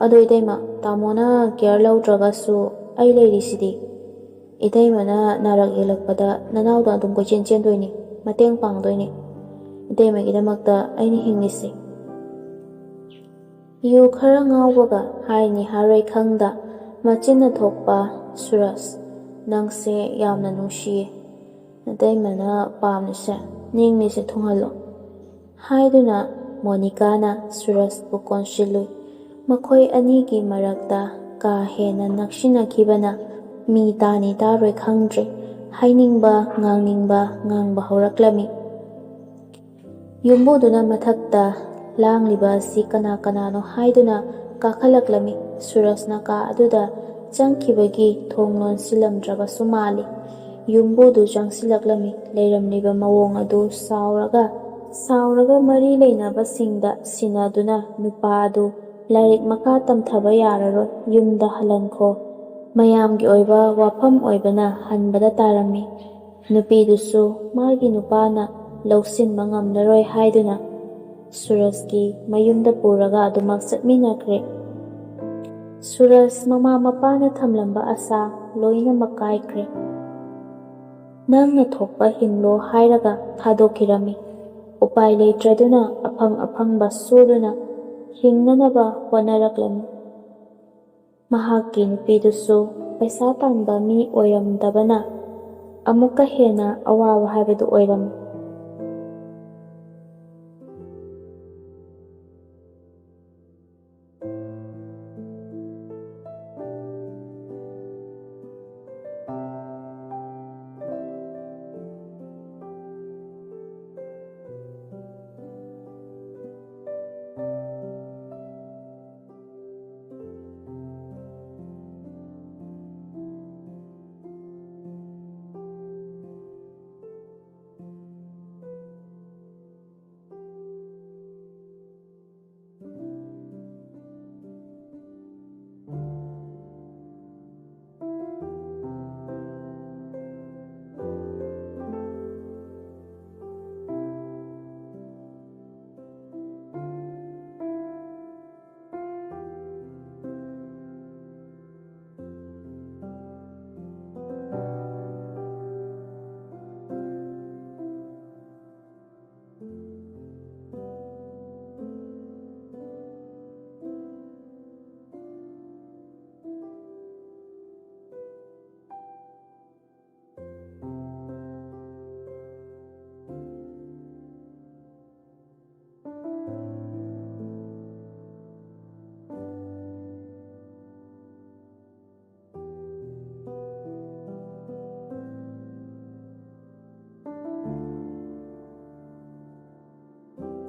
ꯑꯗꯣ ꯏꯇꯩꯃ, ꯇꯥꯃꯣꯅ ꯀꯤꯌꯔ ꯂꯧꯗ꯭ꯔꯒꯁꯨ ꯑꯩ ꯂꯩꯔꯤꯁꯤꯗꯤ꯫ ꯏꯇꯩꯃꯅ ꯅꯥꯔꯛ ꯌꯦꯛꯂꯛꯄꯗ ꯅꯅꯥꯎꯗ ꯑꯗꯨꯝ ꯀꯣꯏꯆꯦꯟ ꯆꯦꯟꯗꯣꯏꯅꯤ, ꯃꯇꯦꯡ ꯄꯥꯡꯗꯣꯏꯅꯤ꯫ ꯏꯇꯩꯃꯒꯤꯗꯃꯛꯇ ꯑꯩꯅ ꯍꯤꯡꯂꯤꯁꯦ꯫" ꯌꯨ ꯈꯔ ꯉꯥꯎꯕꯒ ꯍꯥꯏꯅꯤ ꯍꯥꯏꯔꯣꯏ ꯈꯪꯗ ꯃꯆꯤꯟꯅ ꯊꯣꯛꯄ, "ꯁꯨꯔꯖ, ꯅꯪꯁꯦ ꯌꯥꯝꯅ ꯅꯨꯡꯁꯤꯌꯦ꯫ ꯅꯇꯩꯃꯅ ꯄꯥꯝꯂꯤꯁꯦ, ꯅꯤꯡꯂꯤꯁꯦ ꯊꯨꯡꯍꯜꯂꯣ" ꯍꯥꯏꯗꯨꯅ ꯃꯣꯅꯤꯀꯥꯅ ꯁꯨꯔꯖꯄꯨ ꯀꯣꯟꯁꯤꯜꯂꯨꯏ꯫ ꯃꯈꯣꯏ ꯑꯅꯤꯒꯤ ꯃꯔꯛꯇ ꯀꯥ ꯍꯦꯟꯅ ꯅꯛꯁꯤꯟꯅꯈꯤꯕꯅ ꯃꯤ ꯇꯥꯅꯤ ꯇꯥꯔꯣꯏ ꯈꯪꯗ꯭ꯔꯦ꯫ ꯍꯥꯏꯅꯤꯡꯕ, ꯉꯥꯡꯅꯤꯡꯕ ꯉꯥꯡꯕ ꯍꯧꯔꯛꯂꯝꯃꯤ꯫ ꯌꯨꯝꯕꯨꯗꯨꯅ ꯃꯊꯛꯇ ꯂꯥꯡꯂꯤꯕ ꯑꯁꯤ ꯀꯅꯥ ꯀꯅꯥꯅꯣ ꯍꯥꯏꯗꯨꯅ ꯀꯥꯈꯠꯂꯛꯂꯝꯃꯤ꯫ ꯁꯨꯔꯖꯅ ꯀꯥ ꯑꯗꯨꯗ ꯆꯪꯈꯤꯕꯒꯤ ꯊꯣꯡ ꯂꯣꯟꯁꯤꯜꯂꯝꯗ꯭ꯔꯕꯁꯨ ꯃꯥꯜꯂꯤ꯫ ꯌꯨꯝꯕꯨꯗꯨ ꯆꯪꯁꯤꯜꯂꯛꯂꯝꯃꯤ꯫ ꯂꯩꯔꯝꯂꯤꯕ ꯃꯑꯣꯡ ꯑꯗꯨ ꯁꯥꯎꯔꯒ, ꯁꯥꯎꯔꯒ ꯃꯔꯤ ꯂꯩꯅꯕꯁꯤꯡꯗ ꯁꯤꯟꯅꯗꯨꯅ ꯅꯨꯄꯥ ꯑꯗꯨ ꯂꯥꯏꯔꯤꯛ ꯃꯈꯥ ꯇꯝꯊꯕ ꯌꯥꯔꯔꯣꯏ, ꯌꯨꯝꯗ ꯍꯜꯍꯟꯈꯣ꯫ ꯃꯌꯥꯝꯒꯤ ꯑꯣꯏꯕ ꯋꯥꯐꯝ ꯑꯣꯏꯕꯅ ꯍꯟꯕꯗ ꯇꯥꯔꯝꯃꯤ꯫ ꯅꯨꯄꯤꯗꯨꯁꯨ ꯃꯥꯒꯤ ꯅꯨꯄꯥꯅ ꯂꯧꯁꯤꯟꯕ ꯉꯝꯂꯔꯣꯏ ꯍꯥꯏꯗꯨꯅ ꯁꯨꯔꯖꯀꯤ ꯃꯌꯨꯝꯗ ꯄꯨꯔꯒ ꯑꯗꯨꯃꯛ ꯆꯠꯃꯤꯟꯅꯈ꯭ꯔꯦ꯫ ꯁꯨꯔꯖ ꯃꯃꯥ ꯃꯄꯥꯅ ꯊꯝꯂꯝꯕ ꯑꯁꯥ ꯂꯣꯏꯅꯃꯛ ꯀꯥꯏꯈ꯭ꯔꯦ꯫ ꯅꯪꯅ ꯊꯣꯛꯄ ꯍꯤꯡꯂꯣ ꯍꯥꯏꯔꯒ ꯊꯥꯗꯣꯛꯈꯤꯔꯝꯃꯤ꯫ ꯎꯄꯥꯏ ꯂꯩꯇ꯭ꯔꯗꯨꯅ ꯑꯐꯪ ꯑꯐꯪꯕ ꯁꯨꯗꯨꯅ ꯍꯤꯡꯅꯅꯕ ꯍꯣꯠꯅꯔꯛꯂꯝꯃꯤ꯫ ꯃꯍꯥꯛꯀꯤ ꯅꯨꯄꯤꯗꯨꯁꯨ ꯄꯩꯁꯥ ꯇꯥꯟꯕ ꯃꯤ ꯑꯣꯏꯔꯝꯗꯕꯅ ꯑꯃꯨꯛꯀ ꯍꯦꯟꯅ ꯑꯋꯥꯕ ꯍꯥꯏꯕꯗꯨ ꯑꯣꯏꯔꯝꯃꯤ꯫